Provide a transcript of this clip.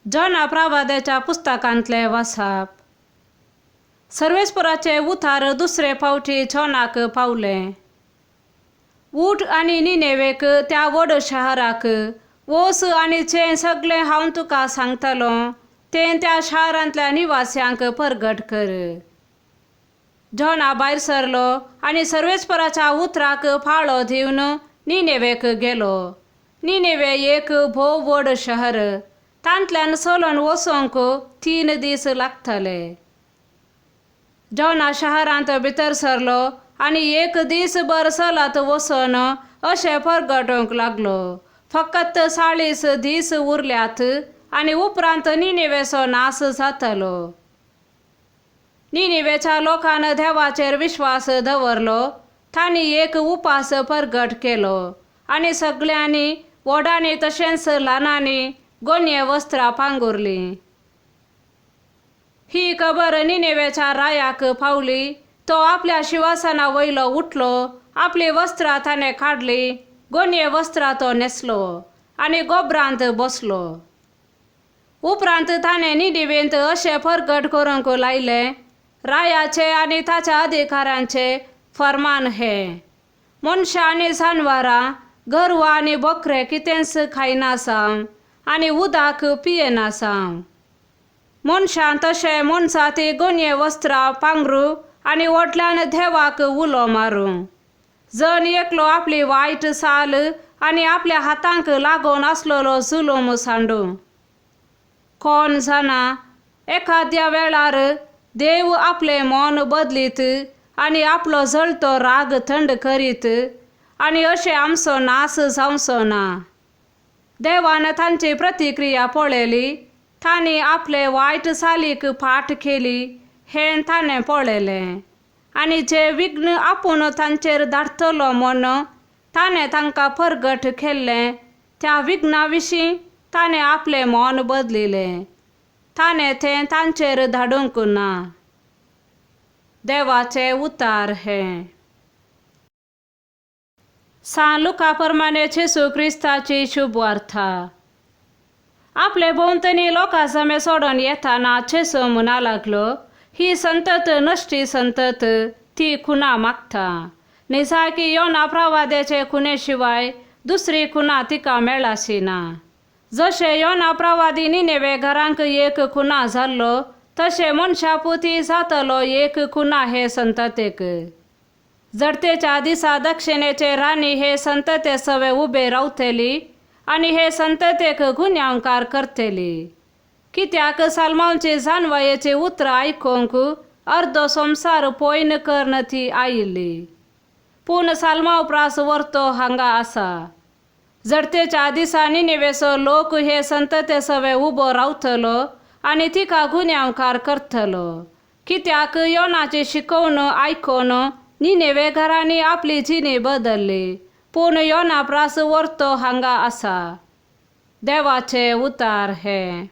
जोना प्रवाद्याच्या पुस्तकांतले वासाप. सर्वेस्पराचे उतार दुसरे फावटी जोनाक पावले. ऊठ आनी निनेवेक त्या व्हड शहराक वोस आनी जें सगळें हांव तुका सांगतलो तें त्या शारांतल्या निवास्यांक परगट कर. जोना भायर सरलो आनी सर्वेस्पराच्या उतराक पाळो दिवन निनेवेक गेलो. निनेवे एक भोव व्हड शहर, तांतल्यान चलून वचूंक 3 दीस लागतले. जोना शहरांत भितर सरलो आनी एक दीसभर चलत वचून अशें परगटूंक लागलो, फकत 40 दीस उरल्यात आनी उपरांत निनेवेचो नाश जातलो. निनेवेच्या लोकान देवाचेर विश्वास दवरलो. तांणी एक उपास परगट केलो आनी सगळ्यांनी व्हडांनी तशेंच ल्हानांनी गोनये वस्त्रां पांगुरलीं. ही खबर निनेवेच्या रायाक पावली. तो आपल्या शिवासना वयलो उठलो, आपली वस्त्रां ताणें काडली, गोनये वस्त्रां तो न्हेसलो आनी गोबरांत बसलो. उपरांत ताणें निनेवेंत अशें परगट करूंक लायलें, रायाचे आनी ताच्या अधिकाऱ्यांचे फर्मान हें, मनशां आनी जानवरां, गोरवां आनी बोकरे कितेंच खायनासांव आनी उदक पियेनासांव. मनशां तशें मनजाती गोनये वस्त्रां पांगरू आनी व्हडल्यान देवाक उलो मारूं. जण एकलो आपली वायट साल आनी आपल्या हातांक लागून आसलेलो जुलूम सांडू. कोण जाणा, एखाद्या वेळार देव आपलें मन बदलीत आनी आपलो जळतो राग थंड करीत आनी अशें आमचो नाश जावचो ना. देवान तांची प्रतिक्रिया पळयली, तांणी आपले वायट चालीक फाट केली हें ताणें पळयलें आनी जे विघ्न आपूण तांचेर धाडटलो म्हूण ताणें तांकां परगट केल्लें त्या विघ्ना विशीं ताणें आपलें मन बदलिलें. ताणें तें तांचेर धाडूंक ना. देवाचें उतार हें. सान लुका प्रमाणे जेजू क्रिस्ताची शुभवार्ता. आपले भोंवतणी लोकां जमे सोडून येताना जेजू म्हणा लागलो, ही संतत नश्टी संतत, ती खुणा मागता. निजाकी योना प्रवाद्याचे खुणे शिवाय दुसरी खुणा तिका मेळाशी ना. जशें योना प्रवादी निनेवे घरांक एक खुणा जाल्लो तशें मनशापुती जातलो एक खुणा हे संततेक. जडतेच्या दिसा दक्षिणेचे राणी हे संतते सवे उबे रावतली आनी हे संततेक गुन्यांवकार करतली. कित्याक साल्मांवची जानवायेची उतरां आयकूंक अर्दो संवसार पोयन करून ती आयिल्ली. पूण साल्मांव प्रास वर्तो हांगा आसा. जडतेच्या दिसा निनेवेचो लोक हे संतते सवे उबो रावतलो आनी तिका गुन्यांवकार करतलो. कित्याक योनाची शिकोवण आयकून निनेवे घरांनी आपली जिणी बदल्ली, पूण योना प्रास वर्तो हांगा आसा. देवाचे उतार हें.